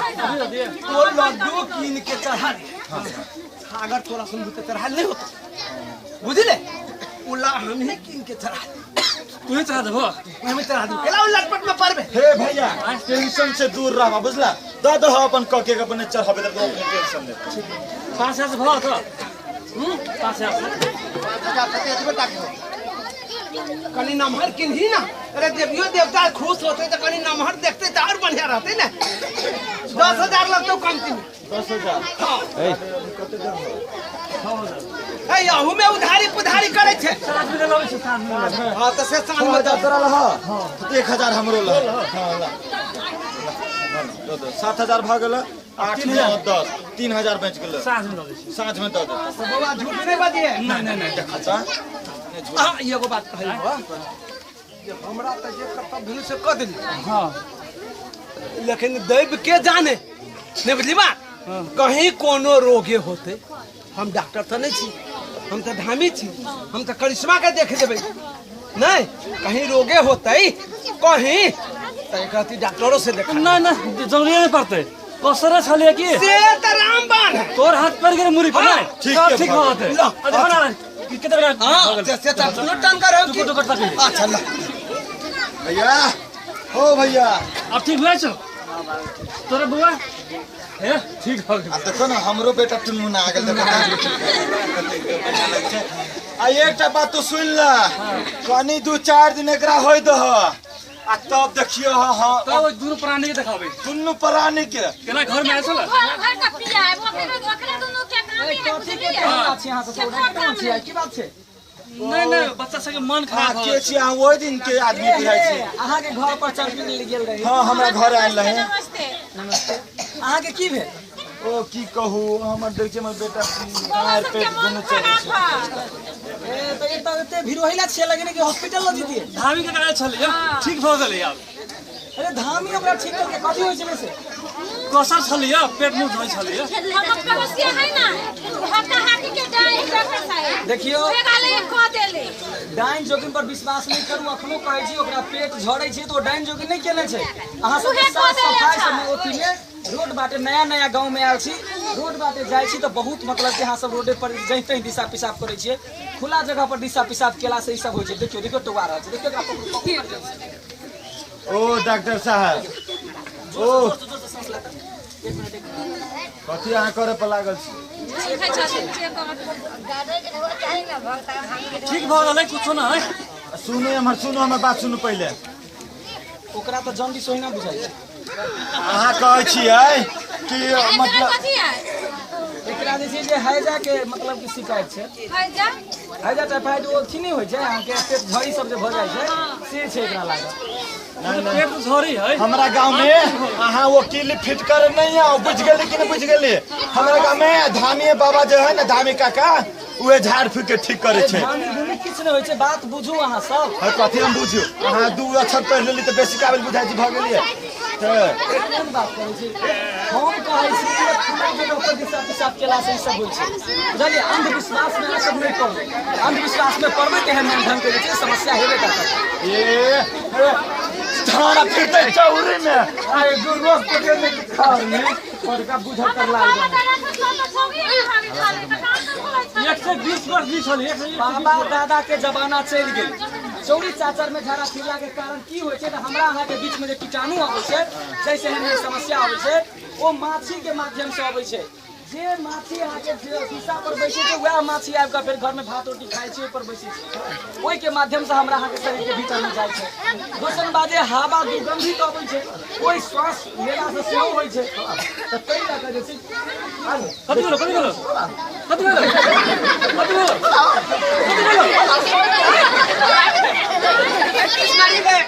F: तो लड्डू कीन के चढ़ा दे छागर तोरा सुन त चढ़ा नहीं होता बुझले उला हम ही कीन के चढ़ा
A: तू ही चढ़ा देबो
F: हम ही चढ़ा देबो केला उ लटपट में परबे।
C: हे भैया टेंशन से दूर रह बुझला द दह अपन क के अपने चढ़ाबे त अपने टेंशन ले
A: 5000 भऽ त 5000
F: 5000 कते बेटा के कनी नमहर किन्ही ना। अरे देवियो देवता खुश होते त कनी नमहर देखते त और बढ़िया रहते ना। 10,000 लगतो कमती में
C: 10,000।
F: हां
A: ए
C: कते देबो
F: हे यहू में उधारी पुधारी करे छे
A: साँझ में लबै छै साँझ में।
F: हां त से साँझ में
C: तोरा लह हां 1000 हमरो लह। हां ला दो दो 7000 भ गेल 8 9 10 3000 बच गेल
A: साँझ में लबै छै
C: साँझ में दऽ दे
F: बाबा झूठ नहीं बजिए।
A: नहीं नहीं नहीं
C: देखा चा
F: हां एगो बात कहली हो जे हमरा त जे कर्तव्य भेल से क देली।
A: हां
F: लेकिन दैव के जाने नहीं बुझली बात कहीं कोनो रोगे होते हम डॉक्टर तो नहीं छी हम तो धामी छी हम तो करिश्मा के देख देबै नहीं कहीं रोगे होते कहीं त एकरा ती डॉक्टरो से देखा
A: ना ना जरूरी नहीं पड़ते कसरे छलिए की
F: से त रामबाण है
A: तोर हाथ पर गेल मुरी पर नहीं
C: ठीक
A: सब ठीक
C: भऽ
A: हो जेतै देखो ना कितना बेरा
F: हां से त सुनो टन कर
A: टुकुर टुकुर तक
F: अच्छा ल
C: भैया हो भैया
A: अब ठीक भए छौ तोरा बुआ हे ठीक हो गेल
C: आ देखो ना हमरो बेटा टुनमुना आ गेल देखो आ एकटा बात तो सुन ल कनी 2-4 दिन एकरा होय दह आ तब देखियो हां
A: तब ओइ दुनू प्राणी के देखाबै
C: दुनू प्राणी के
A: केना घर में आयल छल
E: घर घर का पिया है ओकरे ओकरे दुनू के काम है
D: कथी के बात छै अहाँ सब केना छियै की बात छै
A: नहीं नहीं बच्चा सबके मन खराब
C: के छी अहाँ ओहि दिन के आदमी बुझाइ छी
D: अहाँ के घर पर चरपी ले गेल रही
C: हां हमरा घर आयल रहे
E: नमस्ते
D: नमस्ते अहाँ के की भेल
C: ओ की कहू हमर देख छै हमर बेटा
E: बौआ
C: पैर
E: सबके
C: पेट
E: मन
C: दुनू चलै
E: खराब
C: छै
E: है
D: ए त एत एते भीड़ होइला छियै लगे कि हॉस्पिटल ल जतियै
A: धामी के आयल छलियै ठीक भऽ गेलै आब
D: अरे धामी ओकरा ठीक करके कथी होइ छै वैसे
A: कसर छलियै पेट मुँह धोइ छलियै
E: हमर पड़ोसिया है ना हका हाकी के डाइन डॉक्टर साहब
D: देखियो
E: गाले कह देले
D: डाइन जोगिन पर विश्वास नहीं करू अखनो कहै छी ओकरा पेट झड़ै छै त ओ डाइन जोगिन नहीं केने छै अहाँ सब
E: उहे
D: साफ
E: कऽ देले
D: सफाई
E: छै।
D: सब ओथी में रोड बाटे नया नया गांव में आयल छी रोड बाटे जाइ छी त बहुत मतलब कि अहाँ सब रोडे पर जहीं तहीं दिशा पेशाब करै छियै खुला जगह पर दिशा पेशाब केला से ई सब होइ छै देखियो देखियो टोआ रहल छै देखियो एकरा पकड़ू पकड़ू
C: ओ डॉक्टर साहब ओ
D: जोर से सांस लेता एक मिनट एक मिनट
C: कथी अहाँ करे पर लागल छी
E: ठीक है चल चेक कर
A: ठीक भऽ गेलै कुछो ना है
C: सुनू हमर सुनू हमर बात सुनू पहिले
D: ओकरा त जॉन्डिस ओहिना बुझाइ छै
C: अहाँ कहै छियै कि मतलब
E: कथी है
D: एकरा जे छै जे हैजा के मतलब कि शिकायत छै
E: हैजा
D: हैजा टाइफाइड ओ अथी नहि होइ छै अहाँके पेट झड़ी सब जे भऽ जाइ छै से छै एकरा लागल
A: पेट झड़ी है
C: हमरा गांव में अहाँ वकील फिट करे नहीं आओ बुझ गेली कि नहीं बुझ गेली हमरा गांव में धामी बाबा जे है ना धामी काका उहे झाड़ फूक के ठीक करे छै
D: धामी भूमि किछु नहि होइ छै बात बुझू अहाँ सब
C: हर कथी हम बुझू अहाँ 2 अक्षर पढ़ि लेली तऽ बेसी काबिल बुझाइ छी भऽ गेलियै तऽ
D: कोन बात करै छी हम कहै छी कि खुला जगह पर दिशा पेशाब केला से ई सब होइ छै बुझलियै अंधविश्वास में अहाँ सब नहि पड़बै अंधविश्वास में पड़बै तऽ एहन ढंग के जे छै समस्या हेबे करतै
C: ए झाड़ा फिरते चौरी में आए रोज पकड़ में घर में
D: बड़का बुझल कर
E: हमर
D: लागल
E: बाबा दादा के सब छौरी हारी खाले त काम त होय छै
A: 120 वर्ष जी छलियै
D: बाबा दादा के जमाना चलि गेल चौरी चाचर में झाड़ा फिरला के कारण की होइ छै तऽ हमरा अहाँ के बीच में जे कीटाणु अबै छै जैसे एहन एहन समस्या अबै छै ओ माछी के माध्यम से अबै छै जे माछी अहाँ के शीशा पर बैसै छै वएह माछी आबि कऽ फेर घर में भात रोटी खाइ छै ओहि पर बैसै छै ओहि के माध्यम से हमरा अहाँ के शरीर के भीतर में जाइ छै दोसर बात जे हवा दुर्गंधित अबै छै ओहि श्वास लेला से सेहो होइ छै तऽ ताहि लऽ कऽ जे छै
A: कथी भेलो कथी भेलो कथी भेलो कथी भेलो
B: मारी गए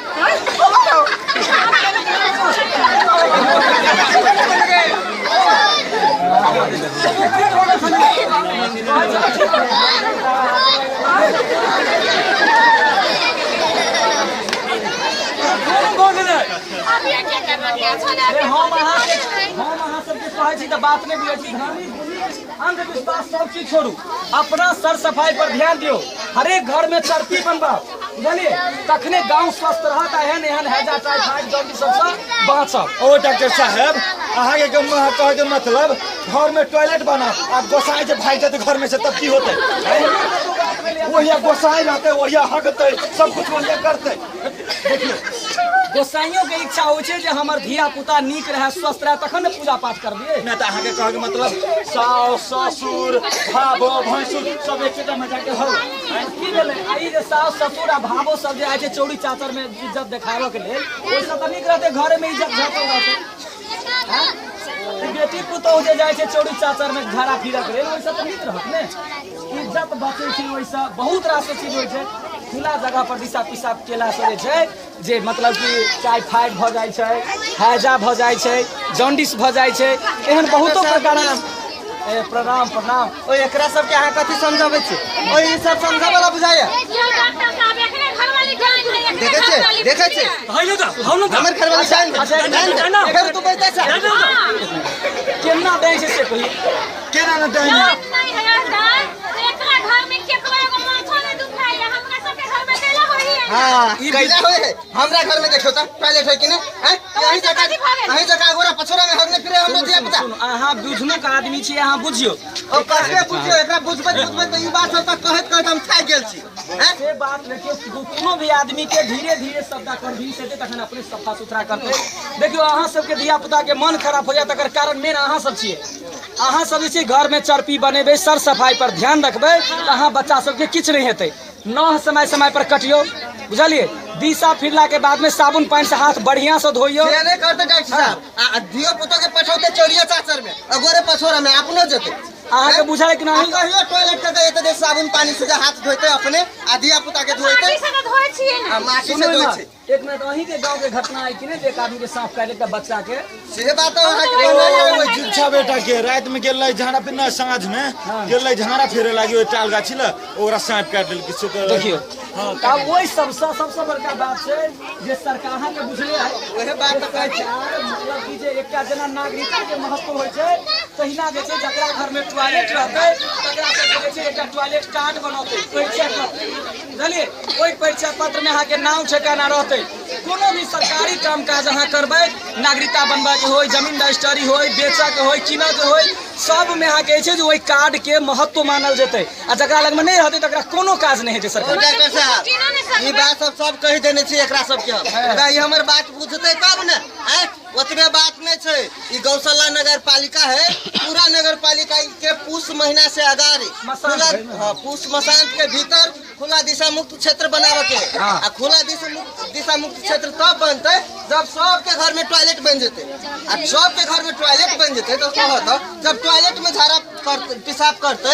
A: भऽ गेलै
E: अब ये के के बतिया छले
D: हम अहाँ सबके कहै छी तऽ बात नहि बुझै छी धामी अंधविश्वास सब चीज छोड़ू अपना सर सफाई पर ध्यान दियौ हरेक घर में चरपी बनबाउ बुझलियै तखने गांव स्वस्थ रहत आ एहन एहन हैजा टाइफाइड जॉन्डिस सबसँ बाँचब
C: ओ डॉक्टर साहब अहाँ के कहै के मतलब घर में टॉयलेट बना आ गोसाई जे भागि जेतै घर में से तब की होतै वही गोसाई रहतै वही हगतै सब कुछ वही करतै
D: देखियौ गोसाइयों के इच्छा होइ छै जे हमर धिया पुता नीक रहए स्वस्थ रहए तखन ने पूजा पाठ करबियै
C: नहि तऽ अहाँके कहैके मतलब सास ससुर भाबो भैंसुर सब एकेटा में जाके हौ
D: की भेलै आ ई जे सास ससुर आ भाबो सब जे आइ छै चौरी चाचर में इज्जत देखाबऽ के लेल ओहिसँ तऽ नीक रहतै घरे में इज्जत झाँपल रहतै बेटी पुतोहु जे जाइ छै चौरी चाचर में झाड़ा फिरऽ के लेल ओहिसँ तऽ नीक रहत ने इज्जत बचै छै ओहिसँ बहुत रास चीज होइ छै खुला जगह पर दिशा पेशाब केला से जे छै जे मतलब कि टाइफाइड भऽ जाइ छै हैजा भऽ जाइ छै जॉन्डिस भऽ जाइ छै एहन बहुतो प्रकार ए प्रणाम प्रणाम
F: ओ एकरा सबके अहाँ कथी समझाबै छी ओ ई सब समझाबै वाला बुझाइया
E: यो डॉक्टर साहब एकरे घरवाली जान है एकरे
F: देखै छियै
E: घरवाली
F: देखै छियै
A: है त हम न
F: हमर घरवाली जान
D: अच्छा,
F: फेर तू बैठे छ
D: केना दै छै से कहियौ
C: केना ने डाइन
E: नहीं है डाइन एकरा घर में केकरो एगो माछो नहीं दुखाइया हमरा सबके घर में देला होई है।
F: हां कैला होय है हमरा घर में देखो त टॉयलेट है कि नै हैं यही जगह यही जगह गोरा पछोरा में हगने फिरे हमरो दिया पता।
D: अहाँ बुझनो का आदमी छी अहाँ बुझियो
F: ओ कते बुझियो एकरा बुझबैत बुझबैत ई बात सब त कहैत कहैत हम थाकि गेल छी हैं।
D: से बात देखियो कोनो भी आदमी के धीरे धीरे शब्द कन्विंस हेतै तखन अपने सफा सुथरा करतै। देखियो अहाँ सबके धिया पुता के मन खराब हो जाए तकर कारण मेन अहाँ सब छियै। अहाँ सब जे छै घर में चरपी बनेबै सर सफाई पर ध्यान रखबै तऽ अहाँ बच्चा सबके किछु नहि हेतै। नह समय समय पर कटियो बुझलियै दिशा फिरला के बाद में साबुन पानी से हाथ बढ़िया से धोइयो।
F: से नहीं करते डॉक्टर साहब आ धियो पुतो के पठौते चोरिया चाचर में अगोरे पछोरा में अपनो जेते।
D: अहाँ के बुझल कि नहीं
F: कहियो टॉयलेट के एते दे साबुन पानी से हाथ धोइते अपने आ धिया पुता के धोइते।
E: माटी से धोइ छियै ने
F: आ माटी से धोइ छी।
D: एक मिनट अहीं के गांव के घटना है कि नहीं एक आदमी के सांप काटि लेलक बच्चा के
F: से बात अहाँ के कहना
C: जिच्छा बेटा के रात में गेल झाड़ा फिर साँझ में गेल झाड़ा फेरे लागी ओइ टाल गाछी ल ओकरा सांप काटि देलकै से त
D: देखियो। तब ओहि सबसे सबसे बड़का बात छै जे सरकार अहाँ के बुझले है
F: ओहे बात त कहै छै
D: मतलब कि जे एकटा जेना नागरिकता के महत्व होइ छै तहिना जे छै जकरा घर में टॉयलेट रहतै तकरा सबके जे छै एकटा टॉयलेट कार्ड बनौतै परिचय पत्र बुझलियै ओहि परिचय पत्र में अहाँ के नाम ठेकाना रहतै। कोनो भी सरकारी काम काज अहाँ करबै नागरिकता बनबै के होय जमीन रजिस्ट्री होय बेचऽ के होय कीनऽ के होय सब में अहाँ के छै जे ओहि कार्ड के महत्व मानल जेतै आ जकरा लग में नहीं रहतै तकरा कोनो काज नहीं हेतै सरकार।
F: डॉक्टर साहब ई बात सब सब कहि देने छी एकरा सबके हम ई हमर बात बुझतै तब ने हैं। ओतबे बात नहीं छै ई गौशाला नगर पालिका है पूरा नगर पालिका के पूस महीना से अगाड़ी खुला पूस मसांत के भीतर खुला दिशा मुक्त क्षेत्र बनावे के आ खुला दिशा मुक्त क्षेत्र तब बनते जब सबके घर में टॉयलेट बन जेते आ सबके घर में टॉयलेट बन जेते तो कहत जब टॉयलेट में झाड़ा पेशाब करते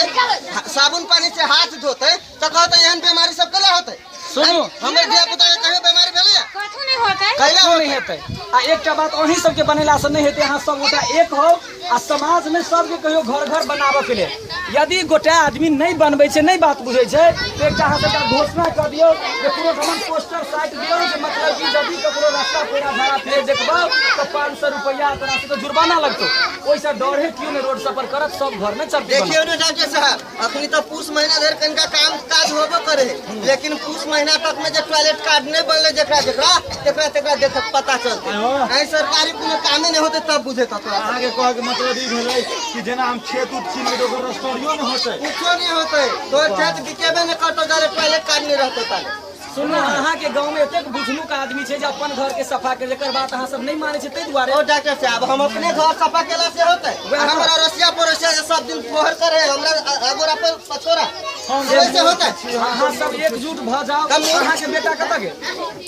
F: साबुन पानी से हाथ धोते तो कहते एहन बीमारी सब केला होते।
D: सुनू
F: हमर धिया पुता के कहियो बीमारी भेलै
E: कथु नहीं होतै
F: कैला
D: नहीं हेतै। आ एकटा बात अहीं सबके बनेला से नहीं हेतै अहाँ सब गोटा एक हो आ समाज में सबके कहियो घर घर बनाबऽ के लेल यदि गोटा आदमी नहीं बनबै छै नहीं बात बुझै छै तऽ एकटा अहाँ सबके घोषणा कऽ दियौ जे कोनो ठमन पोस्टर साटि दियौ जे मतलब कि यदि ककरो रास्ता पेड़ा झाड़ा फिरे देखबौ तऽ 500 रुपैआ तोरा सबके जुर्माना लगतौ ओहिसँ डरे केओ नहि रोड सब पर करत सब घर में चरपी।
F: देखियौ ने डॉक्टर साहब अखनी तऽ पूस महीना धरि कनिका काम काज होबो करे लेकिन पूस महीना तक में जे टॉयलेट कार्ड नहीं बनले जकरा जकरा तेकरा तेकरा देख पता चलते ऐ सरकारी कोनो कामे नहीं होते तब बुझे त तोरा।
C: अहाँ के कहै के मतलब ई भेलै कि जेना हम खेत उत कीन लेबै ओकर रजिस्ट्रियो न होतै
F: कुछो नहीं होतै तोर खेत बिकेबे नहीं करतौ जाले टॉयलेट कार्ड नहीं रहतौ ताले।
D: सुनू अहाँ के गांव में एतेक बुझनुक आदमी छै जे अपन घर के सफा के जेकर बात अहाँ सब नहीं मानै छै ताहि दुआरे।
F: ओ डॉक्टर साहब हम अपने घर सफा केला से होतै हमरा रसिया पड़ोसिया जे सब दिन फोहर करे हमरा अगोरा पर पछोरा से होतै।
D: अहाँ सब एकजुट भऽ जाउ। अहाँ के बेटा कतऽ गेल?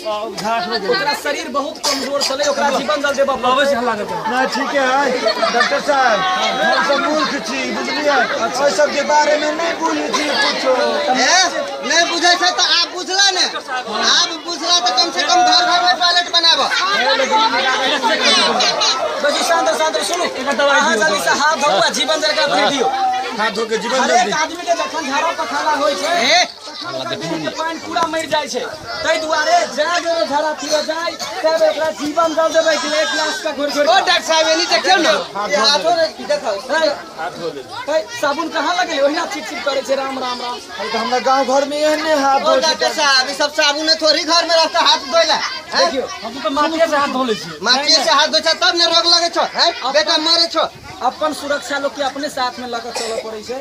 D: ओकरा शरीर बहुत कमजोर छलै ओकरा जीवन जल देबऽ पड़तै।
C: नहीं ठीक है डॉक्टर साहब हम सब मूर्ख छी बुझलियै ओहि सब के बारे में नहीं बुझै छी कुछो।
F: नहीं बुझै छै तऽ आब बुझला ने आब बुझला तऽ कम से कम घर घर में टॉयलेट बनाबऽ।
D: बस शांत शांत सुनू अहाँ जल्दी से हाथ धोउ आ जीवन जल के अपने दियौ।
C: हाथ धो के जीवन जल
D: हरेक आदमी के जखन झाड़ा पखाना होइ छै तखन पानि पूरा मरि जाइ छै ताहि दुआरे जाय बेर झाड़ा फिरऽ जाय तब एकरा जीवन जल देबै कि एक गिलास का घोरि घोरि।
F: ओ डॉक्टर साहब एनी देखियौ ने हाथो देखो
C: हाथ धो ले
D: साबुन कहाँ लगेलै ओहिना चिप चिप करै छै राम राम राम।
C: अरे तऽ हमरा गांव घर में एहने हाथ
F: धोइ। डॉक्टर साहब ई सब साबुन थोड़ी घर में रहता हाथ धोइला।
D: देखियौ
A: हम तऽ माटिए से हाथ धो लै छियै
F: माटिए से हाथ धोइ छै तब ने रोग लगै छौ हैं बेटा मरे छौ।
D: अपन सुरक्षा लोग के अपने साथ में लऽ चलऽ पड़ै छै।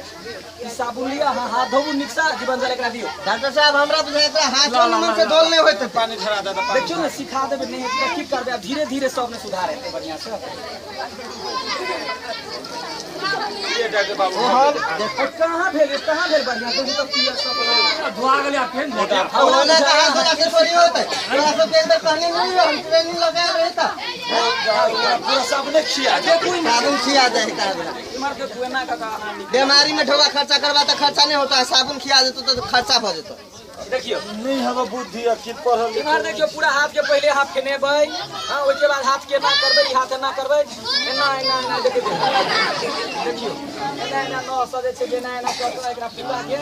D: ई साबुन लिअ अहाँ हाथ धोबू नीकसँ जीवन जल एकरा दियौ।
F: डॉक्टर साहब हमरा बुझाइ एकरा हाथो निमन से धोल नहि होइत
C: पानी झरा दे
D: देखियौ ने सिखा देबै नहि हेतै तऽ की करबै आब धीरे धीरे सब ने सुधार हेतै बढ़िआँ से। कहाँ भेल कहाँ भेल बढ़िआँ तऽ पियर सब
A: धोआ गेलै आब फेर
F: ओना तऽ हाथ धोला से थोड़ी होतै तोरा सबके एक बेर कहने नहीं हम ट्रेनिंग लगायल रही तऽ
C: पूरा साबुने खिया दे
F: साबुन खिया दे बीमारी में ढोबा खर्चा करबा तऽ खर्चा नहीं होता है साबुन खिया देतो तो खर्चा भऽ जेतो।
D: देखियो
C: नहीं हम बुद्धि अखिल पढ़ल
D: इमहर देखियो पूरा हाथ के पहले हाथ फेनेबै हां ओइ के बाद हाथ के ना करबै हाथ ना करबै एना एना एना देखियो देखियो एना एना नह सजे छै जेना एना करतै एकरा पूरा के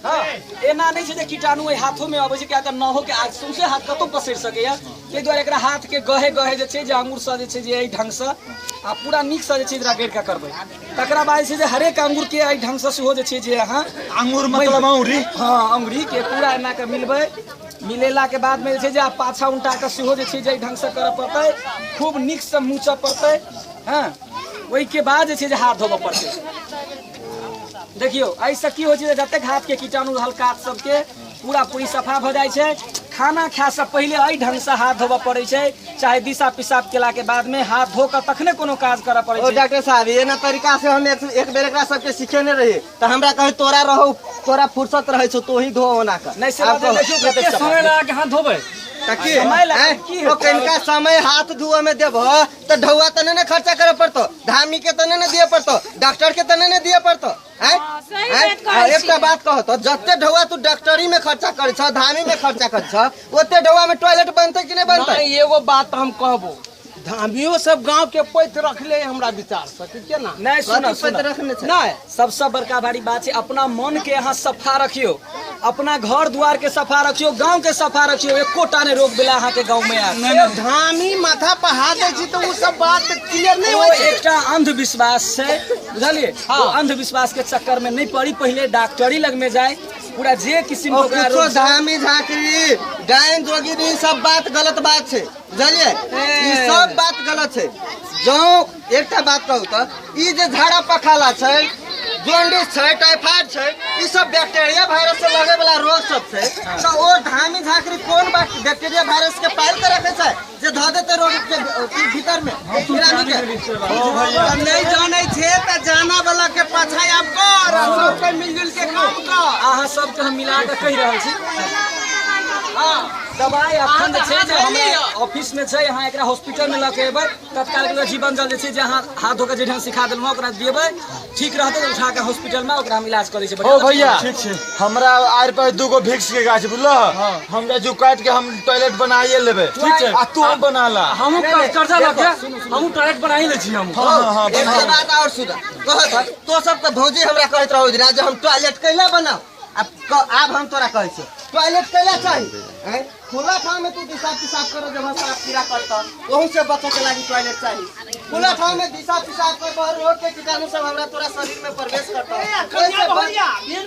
D: हां एना नहीं छै जे कीटाणु ओइ हाथो में अबै छै किया तऽ नहो के आज सौंसे हाथ कतौ पसरि सकैया ताहि दुआरे एकरा हाथ के गहे गहे जे छै जे अंगूर से जे छै जे एहि ढंग से आ पूरा नीक से जे छै एकरा गड़ि के करबै तकरा बाद जे छै जे हरेक अंगूर के एहि ढंग से सेहो जे छै जे अहाँ
C: अंगूर मतलब अंगूरी
D: हाँ अंगूरी के पूरा एना के मिलबै मिलेला के बाद में जे छै जे आब पाछा उनटा के सेहो जे छै जे ढंग से करऽ पड़तै, खूब नीक से मूचऽ पड़तै। हाँ, ओहि के बाद जे छै जे हाथ धोबऽ पड़तै। देखियौ एहिसँ की होइ छै जे जतेक हाथ के कीटाणु रहल कात सबके पूरा पूरी सफा भऽ जाइ छै। खाना खाय से पहिले एहि ढंग से हाथ धोबऽ पड़ै छै, चाहे दिशा पिसाब केला के बाद में हाथ धो कऽ तखने कोनो काज करऽ पड़ै छै।
F: डॉक्टर साहब एना तरीका से हम एक बेर एकरा सबके सिखेने रही तऽ हमरा कहे तोरा रहो, तोरा फुर्सत रहै छौ, तोही धो ओना कऽ।
D: नहि से बात देखियौ कतेक
A: समय लगा के हाथ धोबै
F: तऽ की ओ कनिका समय हाथ धोअ में देबह तऽ ढौआ तऽ नहि ने खर्चा करऽ पड़तौ, धामी के तऽ नहि ने दिअ पड़तौ, डॉक्टर के तऽ नहि ने दिअ पड़तौ। एकटा बात कह तऽ जते ढौआ तू डॉक्टरी में खर्चा करै छ, धामी में खर्चा करै छ, ओते ढौआ में टॉयलेट बनतै कि नहि बनतै?
G: एगो बात हम कहबो, धामियो सब गांव के पैत रखले हमरा विचार से कि केना
D: नहीं। सुन सुन,
F: नहीं
D: सबसे बड़का भारी बात है अपना मन के यहाँ सफा रखियो, अपना घर द्वार के सफा रखियो, गांव के सफा रखियो, एकोटा ने रोग बेला अहाँ के गांव में आयत।
G: धामी माथा पर हाथ दै छी तऽ उ सब बात क्लियर नहीं होइ छै,
D: एकटा अंधविश्वास छै, बुझलिए? अंधविश्वास के चक्कर में नहीं पड़ी, पहले डॉक्टरी लग में जाए पूरा जे किस्म
F: के धामी झांकरी डाइन जोगिनी सब बात गलत बात छै, बुझलिए? ई सब बात गलत छै। जो एकटा बात कहू तऽ ई जे झाड़ा पखाला छै, जॉन्डिस छै, टाइफाइड छै, ई सब बैक्टीरिया वायरस से लगे वाला रोग सब छै, तऽ ओ धामी झांकरी कोन बैक्टीरिया वायरस के पाल के रखे छै जे धऽ देतै रोग के भीतर में?
G: नहीं जानै छै तऽ जाना वाला के पाछा आब कर, सबके मिलजुल के काम कर।
D: अहाँ सबके हम मिला के कहि रहल छी। दवाई अखन जे छै जे हमरा ऑफिस में छै, अहाँ एकरा हॉस्पिटल में लऽ के एबै, तत्काल के जीवन जल जे छै जे अहाँ हाथ धो के जे ढंग सिखा देलहुँ ओकरा देबै, ठीक रहतै तऽ उठा के हॉस्पिटल में ओकरा हम इलाज करै छी।
C: ओ भैया ठीक छै, हमरा आर पर दूगो भिक्स के गाछ बुझलह, हमरा जो काट के हम टॉयलेट बनाइए लेबै। ठीक छै, आ तू हम बना ला,
A: हमहूँ कर्जा लऽ के हमहूँ टॉयलेट बनाइ लै छी हम।
C: हां
F: एक बात और सुन, कहत तो सब तऽ भौजी हमरा कहैत रहौ जे हम टॉयलेट कैला बनाउ, आब हम तोरा कहै छियौ टॉयलेट कैला चाही? खुला ठाउँ में तू दिशा पिसाब करो जब साफ कीड़ा करता, ओहू से बचे के लागी टॉयलेट चाही। खुला ठाउँ में दिशा पिसाब कर रोग के कीटाणु सब हमरा तोरा शरीर में प्रवेश करता। इहे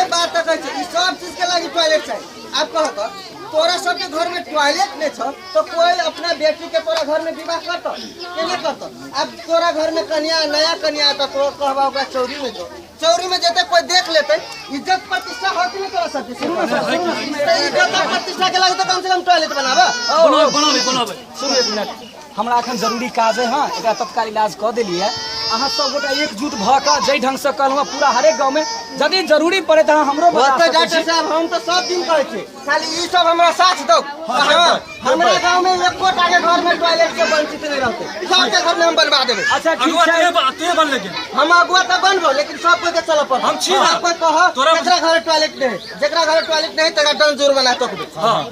F: बात तऽ कहै छी, ई सब चीज के लागी टॉयलेट चाही। आब कह तऽ तोरा सबके घर में टॉयलेट नहीं छ तो कोई अपना बेटी के तोरा घर में विवाह करतो के नहीं करतो? अब तोरा घर में कन्या नया कन्या तो कहबा ओकरा चौरी में जो, चौरी में जेते कोई देख लेते इज्जत प्रतिष्ठा होती नहीं तोरा सबके। इज्जत प्रतिष्ठा के लागी तो कम से कम टॉयलेट बनाबा।
A: बनाबे बनाबे।
D: सुन एक मिनट, हमरा अखन जरूरी काज है, हाँ एकरा तत्काल इलाज कऽ देलियै। अहाँ सब गोटा एकजुट भऽ कऽ जाहि ढंग से कहलहुँ पूरा हरेक गाँव में यदि जरूरी पड़े तऽ हमरो बता सकै छी।
F: डॉक्टर साहब हम तऽ सब दिन कहै छी, खाली ई सब हमरा साथ दौ। हमरा गाँव में एकोटा के घर में टॉयलेट के वंचित नहीं रहते, सबके घर में हम बनवा देबै।
D: अच्छा ठीक छै,
A: तू बन लेकिन
F: हम अगुआ तऽ बनबो, लेकिन सब कोई के चलऽ पड़त।
A: हम छी
F: सब कोई कह जेकरा घर टॉयलेट नहीं, जेकरा घर टॉयलेट नहीं तकरा डन जोर बना तोकबै।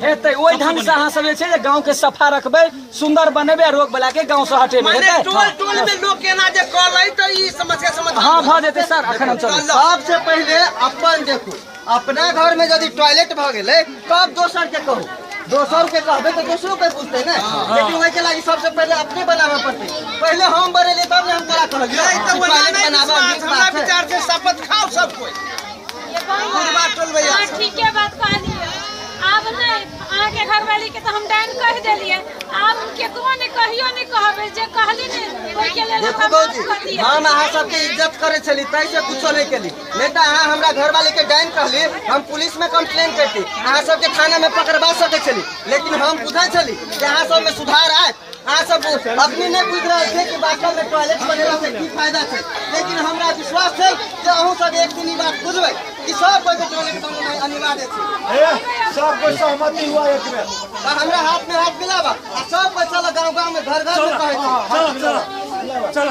D: हेतै ओहि ढंग से अहाँ सब जे छै जे गाँव के सफा रखबै, सुंदर बनेबै, रोग बला के गाँव से हटेबै।
G: टोल टोल में लोग केना जे कहलै तऽ ई समस्या समाधान
D: हाँ भऽ जेतै सर। अखन हम चलै।
F: सबसे पहिले अपन देखू, अपना घर में यदि टॉयलेट भऽ गेलै तब दोसर के कहू, दोसर के कहबै तऽ दोसरो के पूछतै ने। लेकिन ओहि के लागी सबसे पहिले अपने बनाबऽ पड़तै। पहिले हम बनेलियै तब ने हम तोरा कहलियै टॉयलेट बनाबऽ।
G: हमरा विचार से शपथ खाओ सब कोई।
E: ठीके बात कहलियै। आब नहीं अहाँके घरवाली के तो हम डाइन कहि देलियै, आब हम केकरो नहीं कहियो नहीं कहबै, जे कहली नहीं ओहि के लेल
F: देखू भौजी, हम अहाँ सबके इज्जत करै छली तै से कुछो नहीं केली, नहीं तऽ अहाँ हमरा घरवाली के डाइन कहली हम पुलिस में कंप्लेन करती, अहाँ सबके थाना में पकड़वा सकै छली। लेकिन हम बुझै छली कि अहाँ सब में सुधार आयत। अहाँ सब अपने नहीं बुझि रहल छै कि वास्तव में टॉयलेट बनेला से की फायदा छै, लेकिन हमरा विश्वास छै जे अहूँ सब एक दिन ई बात बुझबै कि सब कोई के टॉयलेट बनेनाइ अनिवार्य छै।
C: सब कोई सहमति हुआ एक बेर
F: तऽ हमरा हाथ में हाथ मिलाबा आ सब कोई चल गाँव गाँव में घर घर में कहै छै।
A: चल चल।